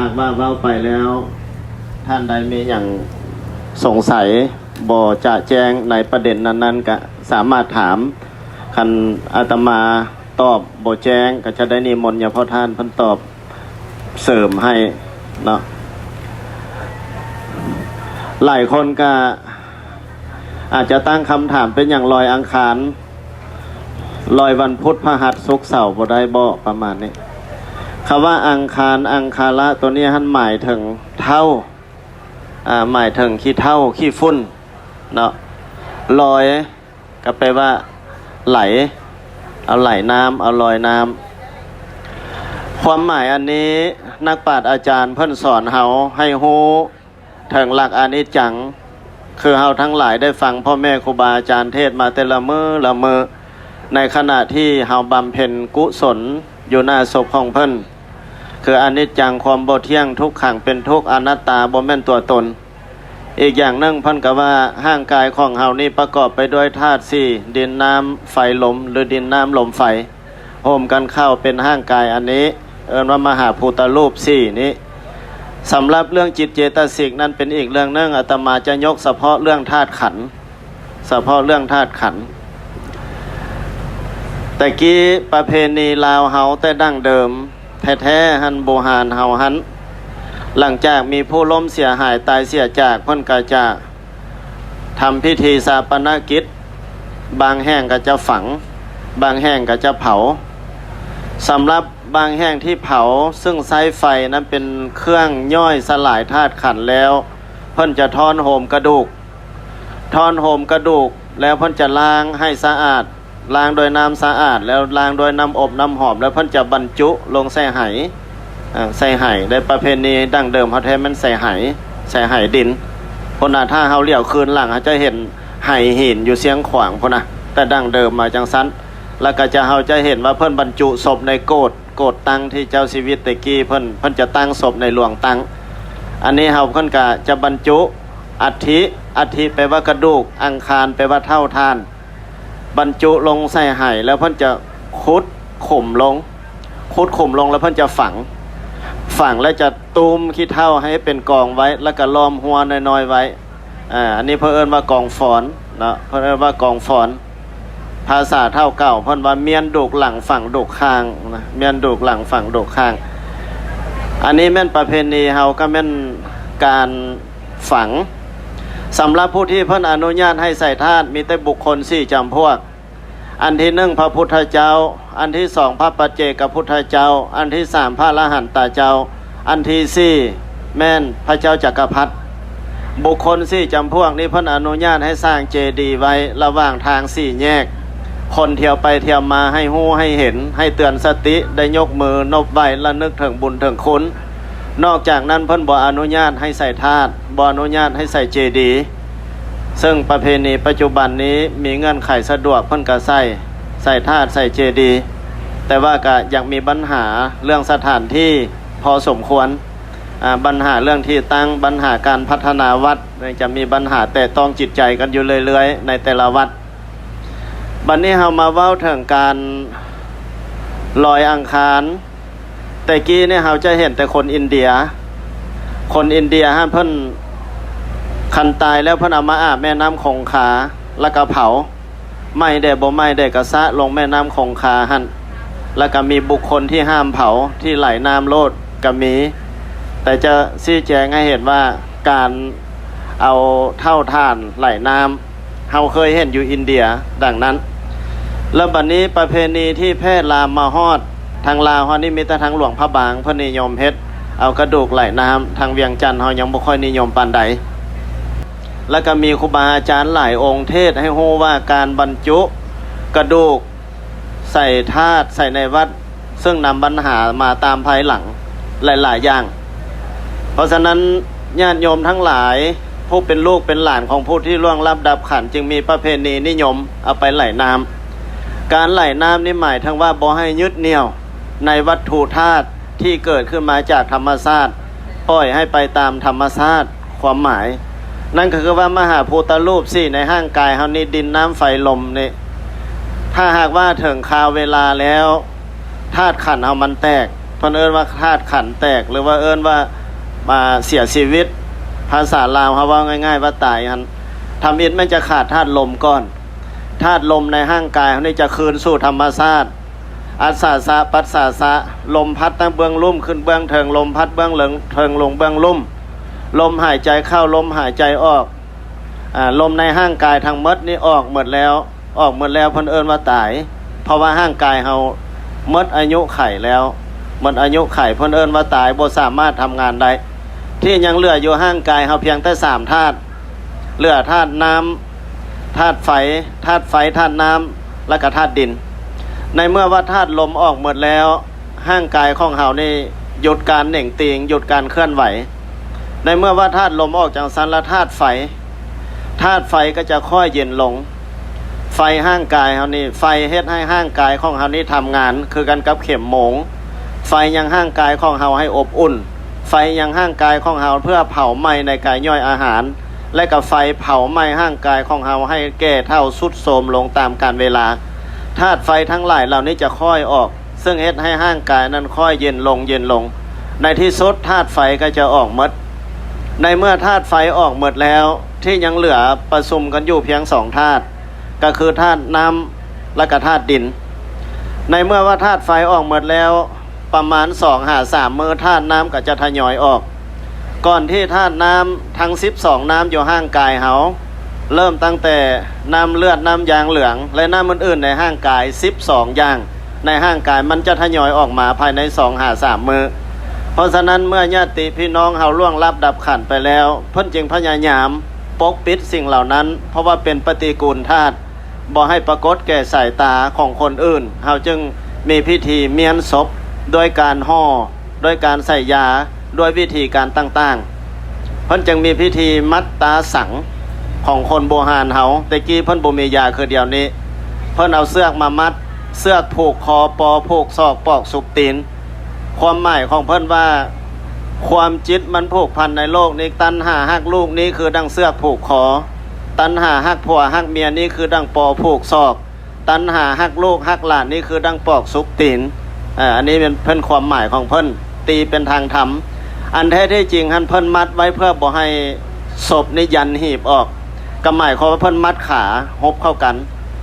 ຫາກວ່າເວົ້າໄປແລ້ວ ທ່ານໃດມີຫຍັງສົງໄສບໍ່ຈະແຈ້ງໃນປະເດັນນັ້ນໆ ກະສາມາດຖາມ. ຄັນອາດຕະມາຕອບບໍ່ແຈ້ງ ກະຈະໄດ້ນິມົນຍາພໍ່ທ່ານເພິ່ນຕອບເສີມໃຫ້ເນາະ. ຫຼາຍຄົນກະອາດຈະຕັ້ງຄຳຖາມ ເປັນຫຍັງລອຍອັງຄານ ລອຍວັນພຸດ ພະຫັດ ສຸກ ເສົາບໍ່ໄດ້ບໍ ປະມານນີ້. ຄຳວ່າອັງຄານ ອັງຄາລະ ໂຕນີ້ຫັ້ນໝາຍເຖິງເທົ້າ ອາ ໝາຍເຖິງຂີ້ເທົ້າ ຂີ້ຝຸ່ນເນາະ. ລອຍກໍແປວ່າໄຫຼ ເອົາໄຫຼນ້ຳ ເອົາລອຍນ້ຳ. ຄວາມໝາຍອັນນີ້ ນັກປາດອາຈານເພິ່ນສອນເຮົາໃຫ້ຮູ້ ເຖິງຫຼັກອະນິດຈັງ ຄືເຮົາທັງຫຼາຍໄດ້ຟັງພໍ່ແມ່ຄູບາອາຈານເທດມາແຕ່ລະມື້ລະມື້ ໃນຂະນະທີ່ເຮົາບຳເພັນກຸສົນຢູ່ໜ້າສົບຂອງເພິ່ນ ຄືອະນິດຈັງ ຄວາມບໍ່ທ່ຽງ ທຸກຂັງ ເປັນທຸກ ອະນັດຕາ ບໍ່ແມ່ນຕົວຕົນ. ອີກຢ່າງໜຶ່ງເພິ່ນກໍວ່າ ຮ່າງກາຍຂອງເຮົານີ້ປະກອບໄປດ້ວຍທາດສີ່ ດິນ ນ້ຳ ໄຟ ລົມ ຫຼື ດິນ ນ້ຳ ລົມ ໄຟ ໂຮມກັນເຂົ້າເປັນຮ່າງກາຍອັນນີ້ ເອີ້ນວ່າມະຫາພູຕະຮູບສີ່ນີ້. ສຳລັບເລື່ອງຈິດເຈຕະສິກນັ້ນເປັນອີກເລື່ອງໜຶ່ງ ອາດຕະມາຈະຍົກສະເພາະເລື່ອງທາດຂັນ ສະເພາະເລື່ອງທາດຂັນ. ແຕ່ກີ້ປະເພນີລາວເຮົາແຕ່ດັ້ງເດີມແທ້ໆ ຫັ້ນບູຮານເຮົາຫັ້ນ ຫຼັງຈາກມີຜູ້ລົ້ມເສຍຫາຍຕາຍເສຍຈາກ ເພິ່ນກໍຈະ ທຳພິທີຊາປະນະກິດ ບາງແຫ່ງກໍຈະຝັງ ບາງແຫ່ງກໍຈະເຜົາ. ສຳລັບບາງແຫ່ງທີ່ເຜົາ ຊຶ່ງໃຊ້ໄຟນັ້ນເປັນເຄື່ອງຍ່ອຍສະຫຼາຍທາດຂັນແລ້ວ ເພິ່ນຈະທ້ອນໂຮມກະດູກ ທ້ອນໂຮມກະດູກແລ້ວເພິ່ນຈະລ້າງໃຫ້ສະອາດ ລ້າງດ້ວຍນ້ຳສະອາດ ແລ້ວລ້າງດ້ວຍນ້ຳອົບນ້ຳຫອມ ແລ້ວເພິ່ນຈະບັນຈຸລົງໃສ່ໄຫ ເອີ ໃສ່ໄຫ ໃນປະເພນີດັ້ງເດີມເຮົາແທ້ແມ່ນໃສ່ໄຫ ໃສ່ໄຫດິນພຸ້ນນະ. ຖ້າເຮົາຫຼຽວຄືນຫຼັງ ເຮົາຈະເຫັນໄຫຫີນຢູ່ຊຽງຂວາງພຸ້ນນະ ແຕ່ດັ້ງເດີມມາຈັ່ງຊັ້ນ. ແລ້ວກໍຈະ ເຮົາຈະເຫັນວ່າເພິ່ນບັນຈຸສົບໃນໂກດ ໂກດຕັງທີ່ເຈົ້າຊີວິດແຕ່ກີ້ເພິ່ນ ເພິ່ນຈະຕັ້ງສົບໃນລວງຕັ້ງ. ອັນນີ້ເຮົາ ເພິ່ນກໍຈະບັນຈຸອັດຖິ ອັດຖິແປວ່າກະດູກ ອັງຄານແປວ່າເຖົ້າທ່ານ ບັນຈຸລົງໃສ່ໄຫ ແລ້ວເພິ່ນຈະຂຸດຂຸມລົງ ຂຸດຂຸມລົງ ແລ້ວເພິ່ນຈະຝັງ ຝັງແລ້ວຈະຕຸ້ມຂີ້ເຖົ້າໃຫ້ເປັນກອງໄວ້ ແລ້ວກໍລ້ອມຮົ້ວນ້ອຍໆໄວ້. ອາ ອັນນີ້ເພິ່ນເອີ້ນວ່າກອງຟອນເນາະ ເພິ່ນເອີ້ນວ່າກອງຟອນ. ພາສາເຖົ້າເກົ່າເພິ່ນວ່າມ້ຽນດູກຫຼັງຝັງດູກຂ້າງນະ ມ້ຽນດູກຫຼັງຝັງດູກຂ້າງ. ອັນນີ້ແມ່ນປະເພນີເຮົາ ກໍແມ່ນການ ຝັງ. ສຳລັບຜູ້ທີ່ເພິ່ນອະນຸຍາດໃຫ້ໃສ່ທາດ ມີແຕ່ບຸກຄົນສີ່ຈຳພວກ. ອັນທີໜຶ່ງ ພະພຸດທະເຈົ້າ, ອັນທີສອງ ພະປັດເຈກະພຸດທະເຈົ້າ, ອັນທີສາມ ພະອະລະຫັນຕາເຈົ້າ, ອັນທີສີ່ ແມ່ນພະເຈົ້າຈັກກະພັດ. ບຸກຄົນສີ່ຈຳພວກນີ້ ເພິ່ນອະນຸຍາດໃຫ້ສ້າງເຈດີໄວ້ລະຫວ່າງທາງສີ່ແຍກ. ຄົນທ່ຽວໄປທ່ຽວມາໃຫ້ຮູ້ໃຫ້ເຫັນ, ໃຫ້ເຕືອນສະຕິ, ໄດ້ຍົກມືນົບໄຫວ້ລະນຶກເຖິງບຸນເຖິງຄຸນ. ນອກຈາກນັ້ນເພິ່ນບໍ່ອະນຸຍາດໃຫ້ໃສ່ທາດ, ບໍ່ອະນຸຍາດໃຫ້ໃສ່ເຈດີ, ເຊິ່ງປະເພນີປັດຈຸບັນນີ້ມີເງື່ອນໄຂສະດວກເພິ່ນກໍໃສ່, ໃສ່ທາດ, ໃສ່ເຈດີ, ແຕ່ວ່າກໍຍັງມີບັນຫາເລື່ອງສະຖານທີ່ພໍສົມຄວນ, ອາ, ບັນຫາເລື່ອງທີ່ຕັ້ງ, ບັນຫາການພັດທະນາວັດ, ຍັງຈະມີບັນຫາແຕະຕ້ອງຈິດໃຈກັນຢູ່ເລື້ອຍໆໃນແຕ່ລະວັດ. ບັດນີ້ເຮົາມາເວົ້າເຖິງການລອຍອັງຄານ. ແຕ່ກີ້ນີ້ເຮົາຈະເຫັນແຕ່ຄົນອິນເດຍ, ຄົນອິນເດຍຫັ້ນເພິ່ນ ຄັນຕາຍແລ້ວເພິ່ນເອົາມາອາບແມ່ນ້ຳຄົງຄາ ແລ້ວກໍເຜົາ, ໄໝ້ແດ່ບໍ່ໄໝ້ແດ່ກໍຊະລົງແມ່ນ້ຳຄົງຄາຫັ້ນ. ແລ້ວກໍມີບຸກຄົນທີ່ຫ້າມເຜົາ, ທີ່ໄຫຼນ້ຳໂລດກໍມີ. ແຕ່ຈະຊີ້ແຈງໃຫ້ເຫັນວ່າການ ເອົາເຖົ້າຖ່ານໄຫຼນ້ຳ ເຮົາເຄີຍເຫັນຢູ່ອິນເດຍດັ່ງນັ້ນ. ແລ້ວບັດນີ້ປະເພນີທີ່ແຜ່ລາມມາຮອດທາງລາວເຮົານີ້ ມີແຕ່ທາງຫຼວງພະບາງເພິ່ນນິຍົມເຮັດ ເອົາກະດູກໄຫຼນ້ຳ, ທາງວຽງຈັນເຮົາຍັງບໍ່ຄ່ອຍນິຍົມປານໃດ. ແລ້ວກໍມີຄູບາອາຈານຫຼາຍອົງເທດໃຫ້ຮູ້ວ່າການບັນຈຸກະດູກ ໃສ່ທາດໃສ່ໃນວັດ ເຊິ່ງນຳບັນຫາມາຕາມພາຍຫຼັງຫຼາຍໆຢ່າງ. ເພາະສະນັ້ນ ຍາດໂຍມທັງຫຼາຍ ຜູ້ເປັນລູກເປັນຫຼານຂອງຜູ້ທີ່ລ່ວງລັບດັບຂັນ ຈຶ່ງມີປະເພນີນິຍົມເອົາໄປໄຫຼນ້ຳ. ການໄຫຼນ້ຳນີ້ໝາຍເຖິງວ່າບໍ່ໃຫ້ຍຶດໜ່ຽວໃນວັດຖຸທາດທີ່ເກີດຂຶ້ນມາຈາກທຳມະຊາດ, ປ່ອຍໃຫ້ໄປຕາມທຳມະຊາດ. ຄວາມໝາຍນັ້ນກໍຄືວ່າ ມະຫາພູຕະຮູບສີ່ໃນຮ່າງກາຍເຮົານີ້ ດິນ ນ້ຳ ໄຟ ລົມນີ້ ຖ້າຫາກວ່າເຖິງຄາວເວລາແລ້ວ ທາດຂັນເຮົາມັນແຕກ, ພິ່ນເອີ້ນວ່າທາດຂັນແຕກ ຫຼືວ່າເອີ້ນວ່າ ອ່າ ເສຍຊີວິດ. ພາສາລາວເຮົາເວົ້າງ່າຍໆວ່າຕາຍຫັ້ນ. ທຳອິດແມ່ນຈະຂາດທາດລົມກ່ອນ. ທາດລົມໃນຮ່າງກາຍເຮົານີ້ຈະຄືນສູ່ທຳມະຊາດ. ອັດສາສະ ປັດສາສະ, ລົມພັດຕັ້ງເບື້ອງລຸ່ມຂຶ້ນເບື້ອງເທິງ, ລົມພັດເບື້ອງເທິງລົງເບື້ອງລຸ່ມ, ລົມຫາຍໃຈເຂົ້າ, ລົມຫາຍໃຈອອກ. ອາ ລົມໃນຮ່າງກາຍທັງໝົດນີ້ອອກໝົດແລ້ວ, ອອກໝົດແລ້ວເພິ່ນເອີ້ນວ່າຕາຍ, ເພາະວ່າຮ່າງກາຍເຮົາໝົດອາຍຸໄຂແລ້ວ, ໝົດອາຍຸໄຂເພິ່ນເອີ້ນວ່າຕາຍ, ບໍ່ສາມາດທຳງານໄດ້. ທີ່ຍັງເຫຼືອຢູ່ຮ່າງກາຍເຮົາພຽງແຕ່ສາມທາດ, ເຫຼືອທາດນ້ຳ, ທາດໄຟ, ທາດໄຟ, ທາດນ້ຳ ແລະກະທາດດິນ. ໃນເມື່ອວ່າທາດລົມອອກໝົດແລ້ວ, ຮ່າງກາຍຂອງເຮົານີ້ຢຸດການເໜັງຕີງ, ຢຸດການເຄື່ອນໄຫວ. ໃນເມື່ອວ່າທາດລົມອອກຈັ່ງຊັ້ນລະ ທາດໄຟ, ທາດໄຟກໍຈະຄ່ອຍເຢັນລົງ. ໄຟຮ່າງກາຍເຮົານີ້, ໄຟເຮັດໃຫ້ຮ່າງກາຍຂອງເຮົານີ້ທຳງານຄືກັນກັບເຂັມໂມງ. ໄຟຍັງຮ່າງກາຍຂອງເຮົາໃຫ້ອົບອຸ່ນ. ໄຟຍັງຮ່າງກາຍຂອງເຮົາເພື່ອເຜົາໄໝ້ໃນກາຍຍ່ອຍອາຫານ. ແລະກະໄຟເຜົາໄໝ້ຮ່າງກາຍຂອງເຮົາໃຫ້ແກ່ເຖົ້າຊຸດໂຊມລົງຕາມການເວລາ. ທາດໄຟທັງຫຼາຍເຫຼົ່ານີ້ຈະຄ່ອຍອອກ, ເຊິ່ງເຮັດໃຫ້ຮ່າງກາຍນັ້ນຄ່ອຍເຢັນລົງ, ເຢັນລົງ. ໃນທີ່ສຸດທາດໄຟກໍຈະອອກໝົດ. ໃນເມື່ອທາດໄຟອອກໝົດແລ້ວ, ທີ່ຍັງເຫຼືອປະຊຸມກັນຢູ່ພຽງສອງທາດ, ກໍຄືທາດນ້ຳ ແລະກະທາດດິນ. ໃນເມື່ອວ່າທາດໄຟອອກໝົດແລ້ວ, ປະມານສອງຫາສາມມື້ທາດນ້ຳກໍຈະທະຍອຍອອກ. ກ່ອນທີ່ທາດນ້ຳທັງສິບສອງນ້ຳຢູ່ຮ່າງກາຍເຮົາ, ເລີ່ມຕັ້ງແຕ່ນ້ຳເລືອດ, ນ້ຳຢາງເຫຼືອງ ແລະ ນ້ຳອື່ນໆໃນຮ່າງກາຍສິບສອງຢ່າງໃນຮ່າງກາຍ ມັນຈະທະຍອຍອອກມາພາຍໃນສອງຫາສາມມື້. ເພາະສະນັ້ນ ເມື່ອຍາດຕິພີ່ນ້ອງເຮົາລ່ວງລັບດັບຂັນໄປແລ້ວ, ເພິ່ນຈຶ່ງພະຍາຍາມປົກປິດສິ່ງເຫຼົ່ານັ້ນ, ເພາະວ່າເປັນປະຕິກູນທາດ. ບໍ່ໃຫ້ປາກົດແກ່ສາຍຕາຂອງຄົນອື່ນ, ເຮົາຈຶ່ງມີພິທີມ້ຽນສົບດ້ວຍການຫໍ່, ດ້ວຍການໃສ່ຢາ, ດ້ວຍວິທີການຕ່າງໆ. ເພິ່ນຈຶ່ງມີພິທີມັດຕາສັງຂອງຄົນໂບຮານເຮົາ. ແຕ່ກີ້ເພິ່ນບໍ່ມີຢາຄືດຽວນີ້. ເພິ່ນເອົາເຊືອກມາມັດ, ເຊືອກຜູກຄໍ, ປໍຜູກສອກ, ປອກສຸກຕີນ. ຄວາມໝາຍຂອງເພິ່ນວ່າ ຄວາມຈິດມັນຜູກພັນໃນໂລກນີ້, ຕັນຫາຮັກລູກນີ້ຄືດັ່ງເຊືອກຜູກຄໍ, ຕັນຫາຮັກຜົວຮັກເມຍນີ້ຄືດັ່ງປໍຜູກສອກ, ຕັນຫາຮັກລູກຮັກຫຼານນີ້ຄືດັ່ງປອກສຸກຕີນ. ເອີ ອັນນີ້ແມ່ນເພິ່ນຄວາມໝາຍຂອງເພິ່ນ ຕີເປັນທາງທຳ. ອັນແທ້ທີ່ຈິງຫັ້ນເພິ່ນມັດໄວ້ເພື່ອບໍ່ໃຫ້ສົບນີ້ຢັນຫີບອອກ, ກໍໝາຍຄວາມວ່າເພິ່ນມັດຂາຫົບເຂົ້າກັນ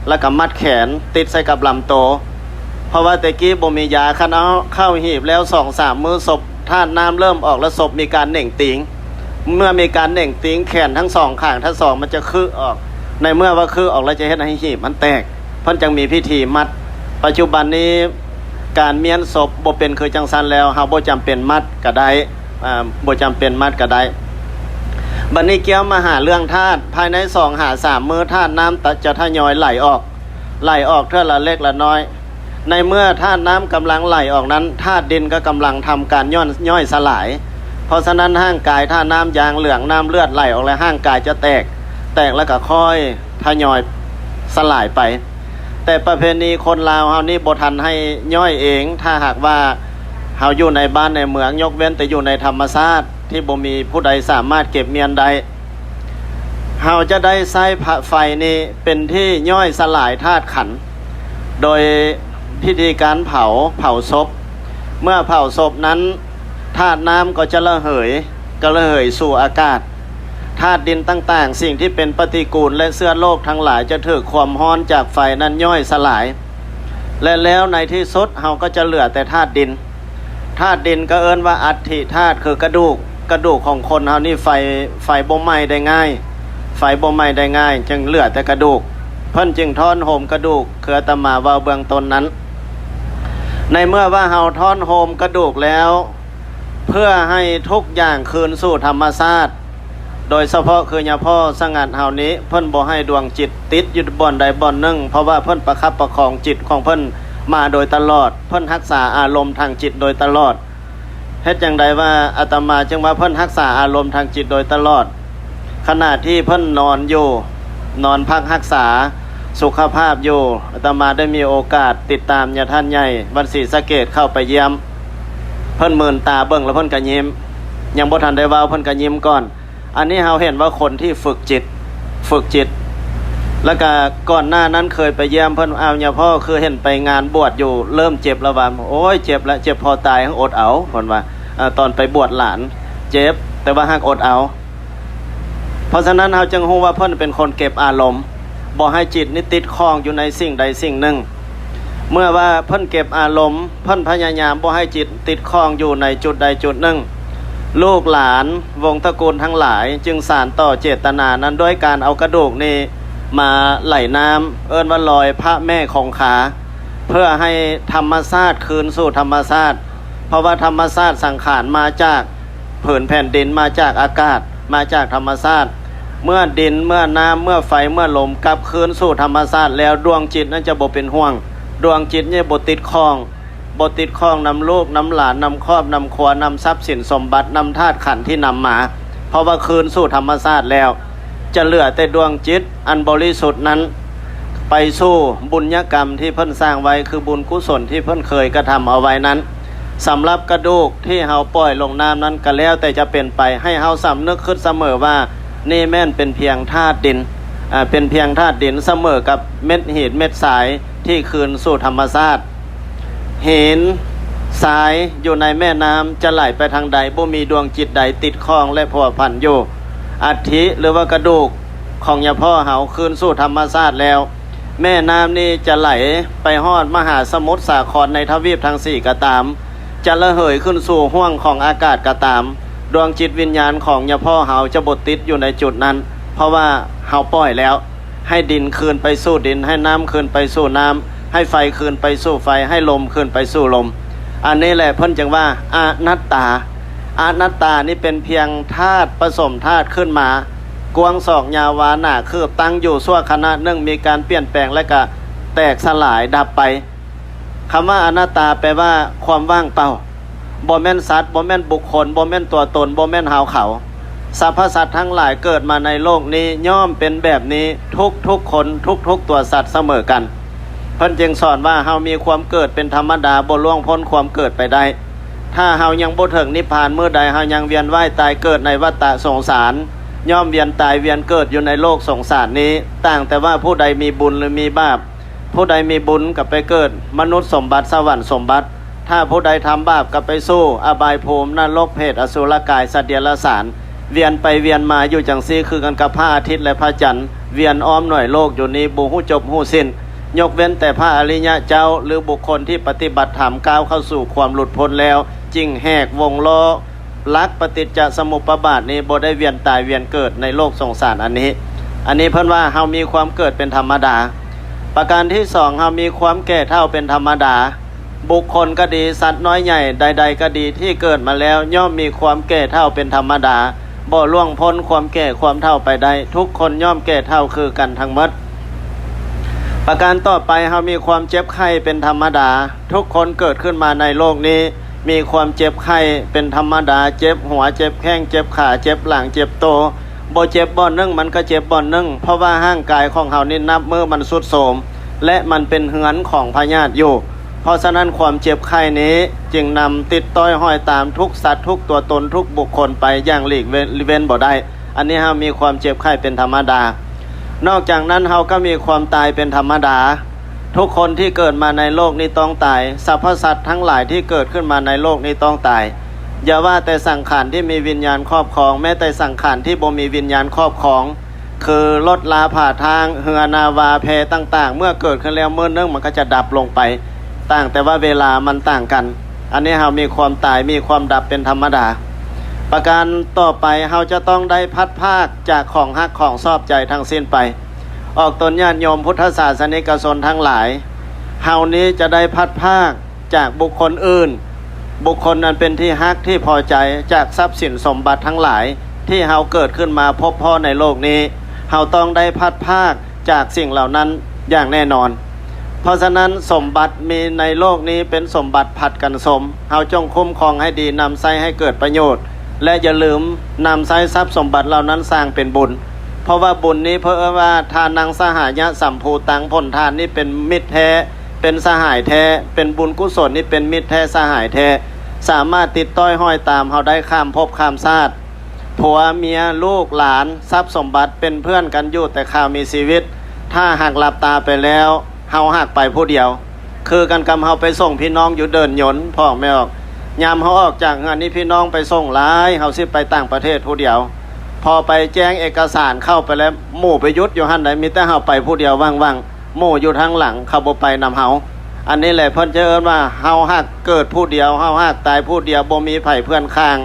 ແລ້ວກໍມັດແຂນຕິດໃສ່ກັບລຳໂຕ. ເພາະວ່າແຕ່ກີ້ບໍ່ມີຢາ, ຄັນເອົາເຂົ້າຫີບແລ້ວສອງສາມມື້ ສົບ ທາດນ້ຳເລີ່ມອອກແລ້ວ ສົບມີການເໜັງຕີງ. ເມື່ອມີການເໜັງຕີງ ແຂນທັງສອງຂ້າງທັງສອງມັນຈະຄຶອອກ. ໃນເມື່ອວ່າຄຶອອກແລ້ວ ຈະເຮັດໃຫ້ຫີບມັນແຕກ. ເພິ່ນຈັ່ງມີພິທີມັດ. ປັດຈຸບັນນີ້ການມ້ຽນສົບບໍ່ເປັນຄືຈັ່ງຊັ້ນແລ້ວ, ເຮົາບໍ່ຈຳເປັນມັດກໍໄດ້, ອາ, ບໍ່ຈຳເປັນມັດກໍໄດ້. ບັດນີ້ກ່ຽວມາຫາເລື່ອງທາດ, ພາຍໃນສອງຫາສາມມື້ ທາດນ້ຳຈະທະຍອຍໄຫຼອອກ, ໄຫຼອອກເທື່ອລະເລັກລະນ້ອຍ. ໃນເມື່ອທາດນ້ຳກຳລັງໄຫຼອອກນັ້ນ, ທາດດິນກໍກຳລັງທຳການຍ່ອຍ ຍ່ອຍສະຫຼາຍ. ເພາະສະນັ້ນ ຮ່າງກາຍ ຖ້ານ້ຳຢາງເຫຼືອງ, ນ້ຳເລືອດໄຫຼອອກແລ້ວ, ຮ່າງກາຍຈະແຕກ, ແຕກແລ້ວກໍຄ່ອຍທະຍອຍສະຫຼາຍໄປ. ແຕ່ປະເພນີຄົນລາວເຮົານີ້ບໍ່ທັນໃຫ້ຍ່ອຍເອງ, ຖ້າຫາກວ່າເຮົາຢູ່ໃນບ້ານໃນເມືອງ, ຍົກເວັ້ນແຕ່ຢູ່ໃນທຳມະຊາດທີ່ບໍ່ມີຜູ້ໃດສາມາດເກັບມ້ຽນໄດ້. ເຮົາຈະໄດ້ໃຊ້ໄຟນີ້ເປັນທີ່ຍ່ອຍສະຫຼາຍທາດຂັນ ໂດຍພິທີການເຜົາ, ເຜົາສົບ. ເມື່ອເຜົາສົບນັ້ນ, ທາດນ້ຳກໍຈະລະເຫີຍ, ກະລະເຫີຍສູ່ອາກາດ. ທາດດິນຕ່າງໆ, ສິ່ງທີ່ເປັນປະຕິກູນ ແລະ ເຊື້ອໂລກທັງຫຼາຍ ຈະຖືກຄວາມຮ້ອນຈາກໄຟນັ້ນຍ່ອຍສະຫຼາຍ. ແລະ ແລ້ວໃນທີ່ສຸດເຮົາກໍຈະເຫຼືອແຕ່ທາດດິນ. ທາດດິນກໍເອີ້ນວ່າອັດຖິທາດ ຄືກະດູກ. ກະດູກຂອງຄົນເຮົານີ້ໄຟ, ໄຟບໍ່ໄໝ້ໄດ້ງ່າຍ, ໄຟບໍ່ໄໝ້ໄດ້ງ່າຍ, ຈຶ່ງເຫຼືອແຕ່ກະດູກ. ເພິ່ນຈຶ່ງທ້ອນໂຮມກະດູກ ຄືອາດຕະມາເວົ້າເບື້ອງຕົ້ນນັ້ນ. ໃນເມື່ອວ່າເຮົາທ້ອນໂຮມກະດູກແລ້ວ, ເພື່ອໃຫ້ທຸກຢ່າງຄືນສູ່ທຳມະຊາດ, ໂດຍສະເພາະຄືຍາພໍ່ສະຫງັດເຮົານີ້, ເພິ່ນບໍ່ໃຫ້ດວງຈິດຕິດຢູ່ບ່ອນໃດບ່ອນໜຶ່ງ, ເພາະວ່າເພິ່ນປະຄັບປະຄອງຈິດຂອງເພິ່ນມາໂດຍຕະຫຼອດ, ເພິ່ນຮັກສາອາລົມທາງຈິດໂດຍຕະຫຼອດ. ເຮັດຈັ່ງໃດວ່າອາດຕະມາຈຶ່ງວ່າເພິ່ນຮັກສາອາລົມທາງຈິດໂດຍຕະຫຼອດ? ຂະນະທີ່ເພິ່ນນອນຢູ່, ນອນພັກຮັກສາສຸຂະພາບຢູ່, ອາດຕະມາໄດ້ມີໂອກາດຕິດຕາມຍາທ່ານໃຫຍ່ວັດສີສະເກດເຂົ້າໄປຢ້ຽມ. ເພິ່ນມືນຕາເບິ່ງແລ້ວເພິ່ນກໍຍິ້ມ, ຍັງບໍ່ທັນໄດ້ເວົ້າເພິ່ນກໍຍິ້ມກ່ອນ. ອັນນີ້ເຮົາເຫັນວ່າຄົນທີ່ຝຶກຈິດ, ຝຶກຈິດ, ແລ້ວກະກ່ອນໜ້ານັ້ນເຄີຍໄປຢ້ຽມເພິ່ນ ອ້າວ ຍາພໍ່ ຄືເຫັນໄປງານບວດຢູ່ ເລີ່ມເຈັບແລ້ວວ່າ ໂອ້ຍ ເຈັບລະ ເຈັບພໍຕາຍ ອົດເອົາ ເພິ່ນວ່າ ເອີ ຕອນໄປບວດຫຼານເຈັບ ແຕ່ວ່າຫາກອົດເອົາ. ເພາະສະນັ້ນເຮົາຈຶ່ງຮູ້ວ່າເພິ່ນເປັນຄົນເກັບອາລົມ ບໍ່ໃຫ້ຈິດນີ້ຕິດຂ້ອງຢູ່ໃນສິ່ງໃດສິ່ງໜຶ່ງ. ເມື່ອວ່າເພິ່ນເກັບອາລົມ ເພິ່ນພະຍາຍາມບໍ່ໃຫ້ຈິດຕິດຂ້ອງຢູ່ໃນຈຸດໃດຈຸດໜຶ່ງ ລູກຫຼານວົງຕະກູນທັງຫຼາຍຈຶ່ງສານຕໍ່ເຈດຕະນານັ້ນດ້ວຍການເອົາກະດູກນີ້ມາໄຫຼນ້ຳ ເອີ້ນວ່າລອຍພະແມ່ຄົງຄາ ເພື່ອໃຫ້ທຳມະຊາດຄືນສູ່ທຳມະຊາດ ເພາະວ່າທຳມະຊາດສັງຂານມາຈາກ ຜືນແຜ່ນດິນ ມາຈາກອາກາດ ມາຈາກທຳມະຊາດ. ເມື່ອດິນ ເມື່ອນ້ຳ ເມື່ອໄຟ ເມື່ອລົມ ກັບຄືນສູ່ທຳມະຊາດແລ້ວ ດວງຈິດນັ້ນຈະບໍ່ເປັນຫ່ວງ, ດວງຈິດນີ້ບໍ່ຕິດຂ້ອງ, ບໍ່ຕິດຂ້ອງນຳລູກ ນຳຫຼານ ນຳຄອບ ນຳຄົວ ນຳຊັບສິນສົມບັດ ນຳທາດຂັນທີ່ນຳມາ, ເພາະວ່າຄືນສູ່ທຳມະຊາດແລ້ວ. ຈະເຫຼືອແຕ່ດວງຈິດອັນບໍລິສຸດນັ້ນ ໄປສູ່ບຸນຍະກຳທີ່ເພິ່ນສ້າງໄວ້ ຄືບຸນກຸສົນທີ່ເພິ່ນເຄີຍກະທຳເອົາໄວ້ນັ້ນ. ສຳລັບກະດູກທີ່ເຮົາປ່ອຍລົງນ້ຳນັ້ນ ກະແລ້ວແຕ່ຈະເປັນໄປ, ໃຫ້ເຮົາສຳນຶກຄິດສະເໝີວ່າ ນີ້ແມ່ນເປັນພຽງທາດດິນ, ອາ, ເປັນພຽງທາດດິນ ສະເໝີກັບເມັດຫີນເມັດຊາຍທີ່ຄືນສູ່ທຳມະຊາດ. ຫີນຊາຍຢູ່ໃນແມ່ນ້ຳຈະໄຫຼໄປທາງໃດ, ບໍ່ມີດວງຈິດໃດຕິດຂ້ອງ ແລະ ພົວພັນຢູ່. ອັດຖິ ຫຼືວ່າກະດູກຂອງຍາພໍ່ເຮົາຄືນສູ່ທຳມະຊາດແລ້ວ, ແມ່ນ້ຳນີ້ຈະໄຫຼໄປຮອດມະຫາສະໝຸດສາຄອນໃນທະວີບທັງສີ່ກະຕາມ, ຈະລະເຫີຍຂຶ້ນສູ່ຫ້ວງຂອງອາກາດກະຕາມ, ດວງຈິດວິນຍານຂອງຍາພໍ່ເຮົາຈະບໍ່ຕິດຢູ່ໃນຈຸດນັ້ນ, ເພາະວ່າເຮົາປ່ອຍແລ້ວ. ໃຫ້ດິນຄືນໄປສູ່ດິນ, ໃຫ້ນ້ຳຄືນໄປສູ່ນ້ຳ, ໃຫ້ໄຟຄືນໄປສູ່ໄຟ, ໃຫ້ລົມຄືນໄປສູ່ລົມ. ອັນນີ້ແຫຼະເພິ່ນຈຶ່ງວ່າອະນັດຕາ. ອະນັດຕານີ້ເປັນພຽງທາດປະສົມທາດຂຶ້ນມາ, ກວ້າງສອກຍາວວາໜາຄືບ, ຕັ້ງຢູ່ຊົ່ວຂະນະໜຶ່ງ, ມີການປ່ຽນແປງ ແລະ ກະແຕກສະຫຼາຍດັບໄປ. ຄຳວ່າອະນັດຕາແປວ່າຄວາມວ່າງເປົ່າ. ບໍ່ແມ່ນສັດ, ບໍ່ແມ່ນບຸກຄົນ, ບໍ່ແມ່ນຕົວຕົນ, ບໍ່ແມ່ນເຮົາເຂົາ. ສັບພະສັດທັງຫຼາຍເກີດມາໃນໂລກນີ້ ຍ່ອມເປັນແບບນີ້ທຸກໆຄົນ, ທຸກໆຕົວສັດສະເໝີກັນ. ເພິ່ນຈຶ່ງສອນວ່າເຮົາມີຄວາມເກີດເປັນທຳມະດາ, ບໍ່ລ່ວງພົ້ນຄວາມເກີດໄປໄດ້. ຖ້າເຮົາຍັງບໍ່ເຖິງນິບພານ, ມື້ໃດເຮົາຍັງວຽນວ່າຍຕາຍເກີດໃນວັດຕະສົງສານ, ຍ່ອມວຽນຕາຍວຽນເກີດຢູ່ໃນໂລກສົງສານນີ້, ຕ່າງແຕ່ວ່າຜູ້ໃດມີບຸນ ຫຼື ມີບາບ. ຜູ້ໃດມີບຸນກໍໄປເກີດມະນຸດສົມບັດ, ສະຫວັນສົມບັດ. ຖ້າຜູ້ໃດທຳບາບກໍໄປສູ່ອະບາຍພູມ, ນະລົກ, ເຜດ, ອະສຸລະກາຍ, ສັດເດຍລະສານ, ວຽນໄປວຽນມາຢູ່ຈັ່ງຊີ້ ຄືກັນກັບພະອາທິດ ແລະ ພະຈັນ, ວຽນອ້ອມໜ້ວຍໂລກຢູ່ນີ້ບໍ່ຮູ້ຈົບຮູ້ສິ້ນ. ຍົກເວັ້ນແຕ່ພະອະລິຍະເຈົ້າ ຫຼື ບຸກຄົນທີ່ປະຕິບັດທຳ ກ້າວເຂົ້າສູ່ຄວາມຫຼຸດພົ້ນແລ້ວ ຈຶ່ງແຫກວົງລໍ້ ຫຼັກປະຕິດຈະສະມຸບປະບາດນີ້ບໍ່ໄດ້ວຽນຕາຍວຽນເກີດໃນໂລກສົງສານອັນນີ້. ອັນນີ້ເພິ່ນວ່າເຮົາມີຄວາມເກີດເປັນທຳມະດາ. ປະການທີສອງ ເຮົາມີຄວາມແກ່ເຖົ້າເປັນທຳມະດາ. ບຸກຄົນກໍດີ, ສັດນ້ອຍໃຫຍ່ໃດໆກໍດີ ທີ່ເກີດມາແລ້ວ ຍ່ອມມີຄວາມແກ່ເຖົ້າເປັນທຳມະດາ, ບໍ່ລ່ວງພົ້ນຄວາມແກ່ຄວາມເຖົ້າໄປໄດ້. ທຸກຄົນຍ່ອມແກ່ເຖົ້າຄືກັນທັງໝົດ. ປະການຕໍ່ໄປ, ເຮົາມີຄວາມເຈັບໄຂ້ເປັນທຳມະດາ. ທຸກຄົນເກີດຂຶ້ນມາໃນໂລກນີ້ ມີຄວາມເຈັບໄຂ້ເປັນທຳມະດາ, ເຈັບຫົວ, ເຈັບແຂ້ງ, ເຈັບຂາ, ເຈັບຫຼັງ, ເຈັບໂຕ. ບໍ່ເຈັບບ່ອນໜຶ່ງ ມັນກໍເຈັບບ່ອນໜຶ່ງ, ເພາະວ່າຮ່າງກາຍຂອງເຮົານີ້ນັບມື້ມັນຊຸດໂຊມ ແລະ ມັນເປັນເຮືອນຂອງພະຍາດຢູ່. ເພາະສະນັ້ນ ຄວາມເຈັບໄຂ້ນີ້ຈຶ່ງນຳຕິດຕ້ອຍຫ້ອຍຕາມທຸກສັດ, ທຸກຕົວຕົນ, ທຸກບຸກຄົນໄປຢ່າງຫຼີກເວັ້ນ ເວັ້ນບໍ່ໄດ້. ອັນນີ້ເຮົາມີຄວາມເຈັບໄຂ້ເປັນທຳມະດາ. ນອກຈາກນັ້ນ ເຮົາກໍມີຄວາມຕາຍເປັນທຳມະດາ. ທຸກຄົນທີ່ເກີດມາໃນໂລກນີ້ຕ້ອງຕາຍ. ສັບພະສັດທັງຫຼາຍທີ່ເກີດຂຶ້ນມາໃນໂລກນີ້ຕ້ອງຕາຍ. ຢ່າວ່າແຕ່ສັງຂານທີ່ມີວິນຍານຄອບຄອງ, ແມ້ແຕ່ສັງຂານທີ່ບໍ່ມີວິນຍານຄອບຄອງ ຄືລົດລາພາທາງ, ເຮືອນາວາແພຕ່າງໆ, ເມື່ອເກີດຂຶ້ນແລ້ວມື້ໜຶ່ງມັນກໍຈະດັບລົງໄປ, ຕ່າງແຕ່ວ່າເວລາມັນຕ່າງກັນ. ອັນນີ້ເຮົາມີຄວາມຕາຍ, ມີຄວາມດັບເປັນທຳມະດາ. ປະການຕໍ່ໄປ, ເຮົາຈະຕ້ອງໄດ້ພັດພາກຈາກຂອງຮັກຂອງຊອບໃຈທັງສິ້ນໄປ. ອອກຕົນຍາດໂຍມພຸດທະສາສະນິກະຊົນທັງຫຼາຍ, ເຮົານີ້ຈະໄດ້ພັດພາກຈາກບຸກຄົນອື່ນ, ບຸກຄົນອັນເປັນທີ່ຮັກທີ່ພໍໃຈ, ຈາກຊັບສິນສົມບັດທັງຫຼາຍທີ່ເຮົາເກີດຂຶ້ນມາພົບພໍ້ໃນໂລກນີ້, ເຮົາຕ້ອງໄດ້ພັດພາກຈາກສິ່ງເຫຼົ່ານັ້ນຢ່າງແນ່ນອນ. ເພາະສະນັ້ນ ສົມບັດມີໃນໂລກນີ້ເປັນສົມບັດຜັດກັນຊົມ. ເຮົາຈົ່ງຄຸ້ມຄອງໃຫ້ດີ, ນຳໃຊ້ໃຫ້ເກີດປະໂຫຍດ ແລະ ຢ່າລືມນຳໃຊ້ຊັບສົມບັດເຫຼົ່ານັ້ນສ້າງເປັນບຸນ. ເພາະວ່າບຸນນີ້ເພິ່ນເອີ້ນວ່າ ທານັງສະຫາຍະສຳພູຕັງ, ຜົນທານນີ້ເປັນມິດແທ້, ເປັນສະຫາຍແທ້, ເປັນບຸນກຸສົນນີ້ເປັນມິດແທ້ສະຫາຍແທ້, ສາມາດຕິດຕ້ອຍຫ້ອຍຕາມເຮົາໄດ້ຂ້າມພົບຂ້າມຊາດ. ຜົວເມຍ ລູກຫຼານ ຊັບສົມບັດເປັນເພື່ອນກັນຢູ່ແຕ່ຄາວມີຊີວິດ, ຖ້າຫາກຫຼັບຕາໄປແລ້ວ ເຮົາຫາກໄປຜູ້ດຽວ ຄືກັນກັບເຮົາໄປສົ່ງພີ່ນ້ອງຢູ່ເດີ່ນຍົນ ພໍ່ອອກແມ່ອອກ. ຍາມເຮົາອອກຈາກເຮືອນນີ້ ພີ່ນ້ອງໄປສົ່ງຫຼາຍ ເຮົາຊິໄປຕ່າງປະເທດຜູ້ດຽວ. ພໍໄປແຈ້ງເອກະສານເຂົ້າໄປແລ້ວ ໝູ່ໄປຢຸດຢູ່ຫັ້ນໃດ ມີແຕ່ເຮົາໄປຜູ້ດຽວວ່າງໆ ໝູ່ຢູ່ທາງຫຼັງ ເຂົາບໍ່ໄປນຳເຮົາ. ອັນນີ້ແຫຼະເພິ່ນຈະເອີ້ນວ່າ ເຮົາຫາກເກີດຜູ້ດຽວ ເຮົາຫາກຕາຍຜູ້ດຽວ ບໍ່ມີໃຜເພື່ອນຂ້າງ.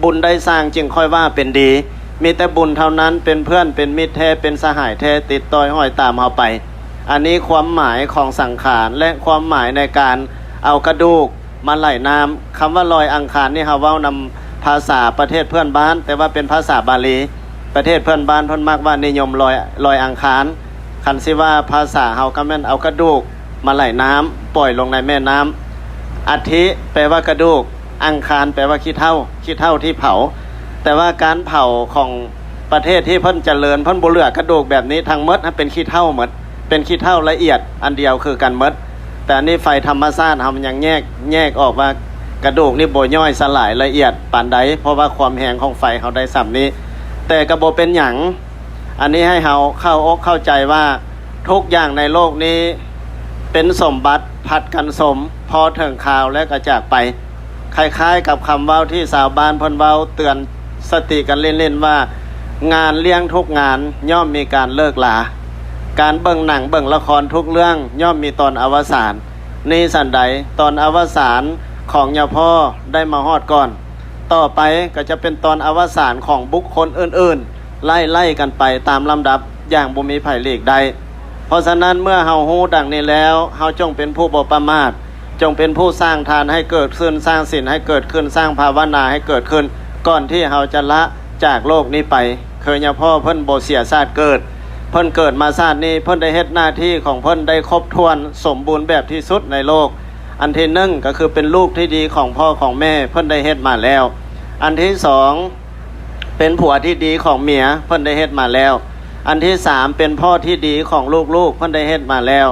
ບຸນໄດ້ສ້າງຈຶ່ງຄ່ອຍວ່າເປັນດີ. ມີແຕ່ບຸນເທົ່ານັ້ນ ເປັນເພື່ອນເປັນມິດແທ້ ເປັນສະຫາຍແທ້ ຕິດຕ້ອຍຫ້ອຍຕາມເຮົາໄປ. ອັນນີ້ຄວາມໝາຍຂອງສັງຂານ ແລະ ຄວາມໝາຍໃນການເອົາກະດູກມາໄຫຼນ້ຳ. ຄຳວ່າລອຍອັງຄານນີ້ ເຮົາເວົ້ານຳພາສາປະເທດເພື່ອນບ້ານ ແຕ່ວ່າເປັນພາສາບາລີ. ປະເທດເພື່ອນບ້ານເພິ່ນມັກວ່ານິຍົມລອຍ ລອຍອັງຄານ. ຄັນຊິວ່າພາສາເຮົາກໍແມ່ນເອົາກະດູກມາໄຫຼນ້ຳ ປ່ອຍລົງໃນແມ່ນ້ຳ. ອັດຖິແປວ່າກະດູກ, ອັງຄານແປວ່າຂີ້ເຖົ້າ, ຂີ້ເຖົ້າທີ່ເຜົາ. ແຕ່ວ່າການເຜົາຂອງປະເທດທີ່ເພິ່ນຈະເລີນ ເພິ່ນບໍ່ເຫຼືອກະດູກແບບນີ້, ທັງໝົດຫັ້ນເປັນຂີ້ເຖົ້າໝົດ, ເປັນຂີ້ເຖົ້າລະອຽດອັນດຽວຄືກັນໝົດ. ແຕ່ອັນນີ້ໄຟທຳມະຊາດເຮົາມັນຍັງແຍກ, ແຍກອອກວ່າກະດູກນີ້ບໍ່ຍ່ອຍສະຫຼາຍລະອຽດປານໃດ, ເພາະວ່າຄວາມແຮງຂອງໄຟເຮົາໄດ້ສ່ຳນີ້. ແຕ່ກໍບໍ່ເປັນຫຍັງ. ອັນນີ້ໃຫ້ເຮົາເຂົ້າອົກເຂົ້າໃຈວ່າ ທຸກຢ່າງໃນໂລກນີ້ເປັນສົມບັດຜັດກັນສົມ, ພໍເຖິງຄາວແລ້ວກໍຈາກໄປ. ຄ້າຍໆກັບຄຳເວົ້າທີ່ຊາວບ້ານເພິ່ນເວົ້າເຕືອນສະຕິກັນຫຼິ້ນໆວ່າ ງານລ້ຽງທຸກງານຍ່ອມມີການເລີກລາ, ການເບິ່ງໜັງເບິ່ງລະຄອນທຸກເລື່ອງຍ່ອມມີຕອນອະວະສານ. ນີ້ສັນໃດ, ຕອນອະວະສານຂອງຍາພໍ່ໄດ້ມາຮອດກ່ອນ. ຕໍ່ໄປກໍຈະເປັນຕອນອະວະສານຂອງບຸກຄົນອື່ນໆ ໄລ່ໆກັນໄປຕາມລຳດັບຢ່າງບໍ່ມີໃຜຫຼີກໄດ້. ເພາະສະນັ້ນ ເມື່ອເຮົາຮູ້ດັ່ງນີ້ແລ້ວ, ເຮົາຈົ່ງເປັນຜູ້ບໍ່ປະໝາດ, ຈົ່ງເປັນຜູ້ສ້າງທານໃຫ້ເກີດຂຶ້ນ, ສ້າງສິນໃຫ້ເກີດຂຶ້ນ, ສ້າງພາວະນາໃຫ້ເກີດຂຶ້ນ, ກ່ອນທີ່ເຮົາຈະລະຈາກໂລກນີ້ໄປ. ຄືຍາພໍ່ເພິ່ນບໍ່ເສຍຊາດເກີດ, ເພິ່ນເກີດມາຊາດນີ້ ເພິ່ນໄດ້ເຮັດໜ້າທີ່ຂອງເພິ່ນໄດ້ຄົບຖ້ວນສົມບູນແບບທີ່ສຸດໃນໂລກ. ອັນທີໜຶ່ງກໍຄືເປັນລູກທີ່ດີຂອງພໍ່ຂອງແມ່ ເພິ່ນໄດ້ເຮັດມາແລ້ວ. ອັນທີສອງ ເປັນຜົວທີ່ດີຂອງເມຍ ເພິ່ນໄດ້ເຮັດມາແລ້ວ. ອັນທີສາມ ເປັນພໍ່ທີ່ດີຂອງລູກໆ ເພິ່ນໄດ້ເຮັດມາແລ້ວ.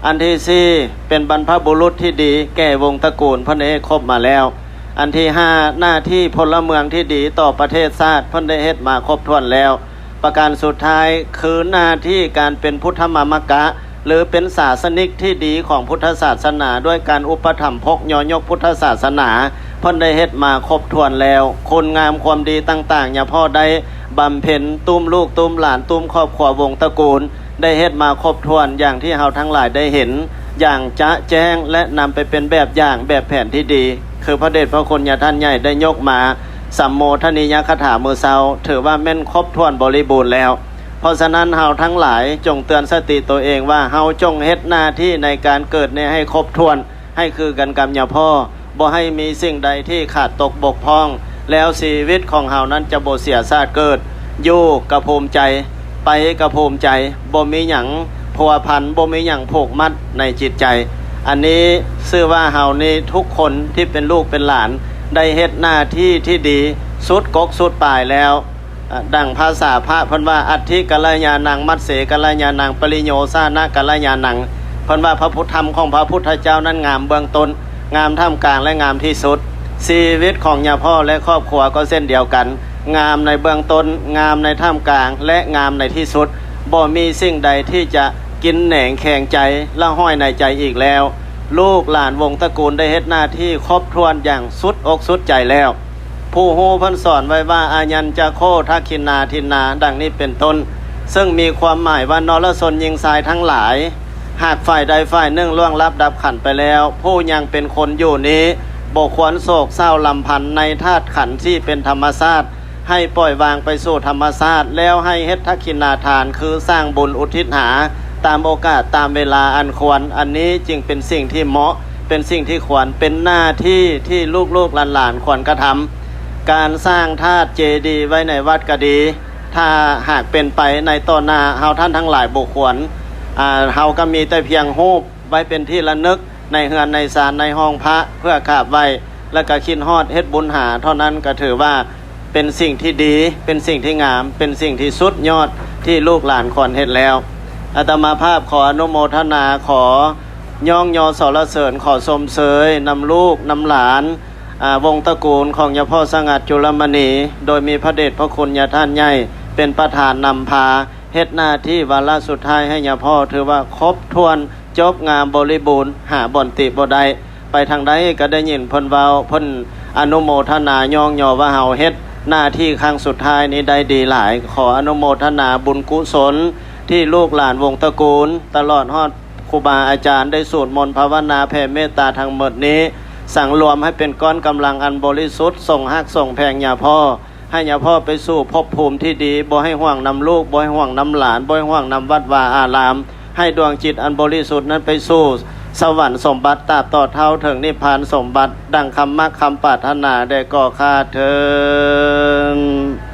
ອັນທີສີ່ ເປັນບັນພະບຸລຸດທີ່ດີແກ່ວົງຕະກູນ ເພິ່ນໄດ້ເຮັດຄົບມາແລ້ວ. ອັນທີຫ້າ ໜ້າທີ່ພົນລະເມືອງທີ່ດີຕໍ່ປະເທດຊາດ ເພິ່ນໄດ້ເຮັດມາຄົບຖ້ວນແລ້ວ. ປະການສຸດທ້າຍ ຄືໜ້າທີ່ການເປັນພຸດທະມາມະກະ ຫຼື ເປັນສາສະນິກທີ່ດີຂອງພຸດທະສາສະໜາ ດ້ວຍການອຸປະຖຳພົກຍໍຍົກພຸດທະສາສະໜາ ເພິ່ນໄດ້ເຮັດມາຄົບຖ້ວນແລ້ວ. ຄຸນງາມຄວາມດີຕ່າງໆ ຍາພໍ່ໄດ້ບຳເພັນ ຕຸ້ມລູກຕຸ້ມຫຼານ ຕຸ້ມຄອບຄົວວົງຕະກູນ ໄດ້ເຮັດມາຄົບຖ້ວນ ຢ່າງທີ່ເຮົາທັງຫຼາຍໄດ້ເຫັນຢ່າງຈະແຈ້ງ ແລະ ນຳໄປເປັນແບບຢ່າງແບບແຜນທີ່ດີ ຄືພະເດດພະຄຸນຍາທ່ານໃຫຍ່ໄດ້ຍົກມາສຳໂມທະນີຍະຄາຖາມື້ເຊົ້າ ຖືວ່າແມ່ນຄົບຖ້ວນບໍລິບູນແລ້ວ. ເພາະສະນັ້ນ ເຮົາທັງຫຼາຍຈົ່ງເຕືອນສະຕິຕົວເອງວ່າ ເຮົາຈົ່ງເຮັດໜ້າທີ່ໃນການເກີດນີ້ໃຫ້ຄົບຖ້ວນ ໃຫ້ຄືກັນກັບຍາພໍ່, ບໍ່ໃຫ້ມີສິ່ງໃດທີ່ຂາດຕົກບົກຜ່ອງ, ແລ້ວຊີວິດຂອງເຮົານັ້ນຈະບໍ່ເສຍຊາດເກີດ. ຢູ່ກໍພູມໃຈ, ໄປກໍພູມໃຈ, ບໍ່ມີຫຍັງພົວພັນ, ບໍ່ມີຫຍັງຜູກມັດໃນຈິດໃຈ. ອັນນີ້ຊື່ວ່າເຮົານີ້ທຸກຄົນທີ່ເປັນລູກເປັນຫຼານ ໄດ້ເຮັດໜ້າທີ່ທີ່ດີສຸດກົກສຸດປາຍແລ້ວ. ອາ ດັ່ງພາສາພະເພິ່ນວ່າ ອັດຖິກັນລະຍານັງ ມັດເສກັນລະຍານັງ ປະລິໂຍຊານະກັນລະຍານັງ. ເພິ່ນວ່າພະພຸດທຳຂອງພະພຸດທະເຈົ້ານັ້ນງາມເບື້ອງຕົ້ນ, ງາມທ່າມກາງ ແລະ ງາມທີ່ສຸດ. ຊີວິດຂອງຍາພໍ່ ແລະ ຄອບຄົວກໍເຊັ່ນດຽວກັນ, ງາມໃນເບື້ອງຕົ້ນ, ງາມໃນທ່າມກາງ ແລະ ງາມໃນທີ່ສຸດ. ບໍ່ມີສິ່ງໃດທີ່ຈະກິນແໜງແຂງໃຈ ລະຫ້ອຍໃນໃຈອີກແລ້ວ. ລູກຫຼານວົງຕະກູນໄດ້ເຮັດໜ້າທີ່ຄົບຖ້ວນຢ່າງສຸດອົກສຸດໃຈແລ້ວ. ຜູ້ຮູ້ເພິ່ນສອນໄວ້ວ່າ ອາຍັນຈະໂຄ ທັກຂິນາທິນນາ ດັ່ງນີ້ເປັນຕົ້ນ, ເຊິ່ງມີຄວາມໝາຍວ່າ ນໍລະຊົນຍິງຊາຍທັງຫຼາຍ, ຫາກຝ່າຍໃດຝ່າຍໜຶ່ງລ່ວງລັບດັບຂັນໄປແລ້ວ, ຜູ້ຍັງເປັນຄົນຢູ່ນີ້ ບໍ່ຄວນໂສກເສົ້າລຳພັນໃນທາດຂັນທີ່ເປັນທຳມະຊາດ, ໃຫ້ປ່ອຍວາງໄປສູ່ທຳມະຊາດ, ແລ້ວໃຫ້ເຮັດທັກຂິນາທານ ຄືສ້າງບຸນອຸທິດຫາ ຕາມໂອກາດຕາມເວລາອັນຄວນ. ອັນນີ້ຈຶ່ງເປັນສິ່ງທີ່ເໝາະ, ເປັນສິ່ງທີ່ຄວນ, ເປັນໜ້າທີ່ທີ່ລູກໆຫຼານໆຄວນກະທຳ. ການສ້າງທາດເຈດີໄວ້ໃນວັດກໍດີ, ຖ້າຫາກເປັນໄປໃນຕໍ່ໜ້າ ເຮົາທ່ານທັງຫຼາຍບໍ່ຄວນ, ອາ, ເຮົາກໍມີແຕ່ພຽງຮູບໄວ້ເປັນທີ່ລະນຶກໃນເຮືອນໃນຊານໃນຫ້ອງພະ ເພື່ອກາບໄຫວ້ ແລ້ວກໍຄິດຮອດເຮັດບຸນຫາເທົ່ານັ້ນ ກໍຖືວ່າເປັນສິ່ງທີ່ດີ, ເປັນສິ່ງທີ່ງາມ, ເປັນສິ່ງທີ່ສຸດຍອດທີ່ລູກຫຼານຄວນເຮັດແລ້ວ. ອາດຕະມາພາບຂໍອະນຸໂມທະນາ, ຂໍຍ້ອງຍໍສັນລະເສີນ, ຂໍຊົມເຊີຍນຳລູກນຳຫຼານ ອາ ວົງຕະກູນຂອງຍາພໍ່ສະຫງັດຈຸລະມະນີ ໂດຍມີພະເດດພະຄຸນຍາທ່ານໃຫຍ່ເປັນປະທານນຳພາ ເຮັດໜ້າທີ່ວາລະສຸດທ້າຍໃຫ້ຍາພໍ່ ຖືວ່າຄົບຖ້ວນ ຈົບງາມບໍລິບູນ ຫາບ່ອນຕິບໍ່ໄດ້. ໄປທາງໃດກໍໄດ້ຍິນເພິ່ນເວົ້າ ເພິ່ນອະນຸໂມທະນາຍ້ອງຍໍວ່າເຮົາເຮັດໜ້າທີ່ຄັ້ງສຸດທ້າຍນີ້ໄດ້ດີຫຼາຍ. ຂໍອະນຸໂມທະນາບຸນກຸສົນ ທີ່ລູກຫຼານວົງຕະກູນ ຕະຫຼອດຮອດຄູບາອາຈານໄດ້ສູດມົນພາວະນາແຜ່ເມດຕາທັງໝົດນີ້ ສັງລວມໃຫ້ເປັນກ້ອນກຳລັງອັນບໍລິສຸດ ສົ່ງຮັກສົ່ງແພງຍາພໍ່ ໃຫ້ຍາພໍ່ໄປສູ່ພົບພູມທີ່ດີ ບໍ່ໃຫ້ຫ່ວງນຳລູກ ບໍ່ໃຫ້ຫ່ວງນຳຫຼານ ບໍ່ໃຫ້ຫ່ວງນຳວັດວາອາລາມ ໃຫ້ດວງຈິດອັນບໍລິສຸດນັ້ນໄປສູ່ສະຫວັນສົມບັດ ຕາບຕໍ່ເທົ່າເຖິງນິບພານສົມບັດ ດັ່ງຄຳມັກຄຳປາດຖະໜາແດ່ກໍຂ້າເທີ້ນ.